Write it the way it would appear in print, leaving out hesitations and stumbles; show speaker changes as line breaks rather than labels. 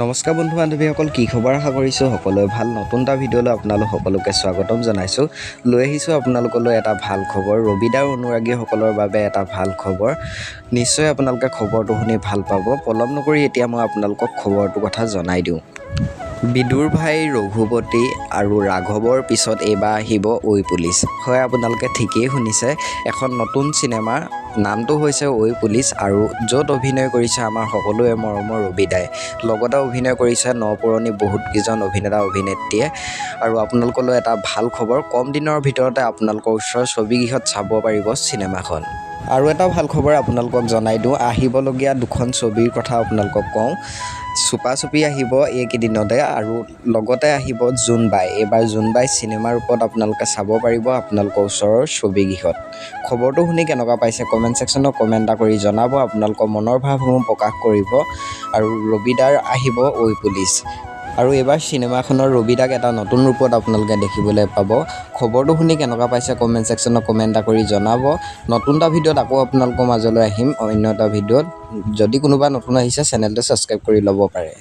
নমস্কাৰ বন্ধু বান্ধৱীসকল, কি খবৰ? আশা কৰিছোঁ সকলোৱে ভাল। নতুন এটা ভিডিঅ'লৈ আপোনালোক সকলোকে স্বাগতম জনাইছোঁ। লৈ আহিছোঁ আপোনালোকলৈ এটা ভাল খবৰ, ৰবিদাৰ অনুৰাগীসকলৰ বাবে এটা ভাল খবৰ। নিশ্চয় আপোনালোকে খবৰটো শুনি ভাল পাব। পলম নকৰি এতিয়া মই আপোনালোকক খবৰটোৰ কথা জনাই দিওঁ। বিদুৰ ভাই, ৰঘুপতি আৰু ৰাঘৱৰ পিছত এইবাৰ আহিব ঐ পুলিচ। হয়, আপোনালোকে ঠিকেই শুনিছে। এখন নতুন চিনেমা, নামটো হৈছে ঐ পুলিচ আৰু য'ত অভিনয় কৰিছে আমাৰ সকলোৰে মৰমৰ ৰবিদাই। লগতে অভিনয় কৰিছে ন পুৰণি বহুতকেইজন অভিনেতা অভিনেত্ৰীয়ে। আৰু আপোনালোকলৈ এটা ভাল খবৰ, কম দিনৰ ভিতৰতে আপোনালোকৰ ওচৰৰ ছবিগৃহত চাব পাৰিব চিনেমাখন। আৰু এটা ভাল খবৰ আপোনালোকক জনাই দিওঁ, আহিবলগীয়া দুখন ছবিৰ কথা আপোনালোকক কওঁ। চুপা চুপি আহিব এইকেইদিনতে আৰু লগতে আহিব জোনবাই। এইবাৰ জোনবাই চিনেমা ৰূপত আপোনালোকে চাব পাৰিব আপোনালোকৰ ওচৰৰ ছবিগৃহত। খবৰটো শুনি কেনেকুৱা পাইছে, কমেণ্ট ছেকশ্যনত কমেণ্ট এটা কৰি জনাব, আপোনালোকৰ মনৰ ভাৱসমূহ প্ৰকাশ কৰিব। আৰু ৰবিদাৰ আহিব ঐ পুলিচ আৰু এইবাৰ চিনেমাখনৰ ৰবিদাক এটা নতুন ৰূপত আপোনালোকে দেখিবলৈ পাব। খবৰটো শুনি কেনেকুৱা পাইছে, কমেণ্ট ছেকশ্যনত কমেণ্ট এটা কৰি জনাব। নতুন এটা ভিডিঅ'ত আকৌ আপোনালোকৰ মাজলৈ আহিম অন্য এটা ভিডিঅ'ত। যদি কোনোবা নতুন আহিছে, চেনেলটো ছাবস্ক্ৰাইব কৰি ল'ব পাৰে।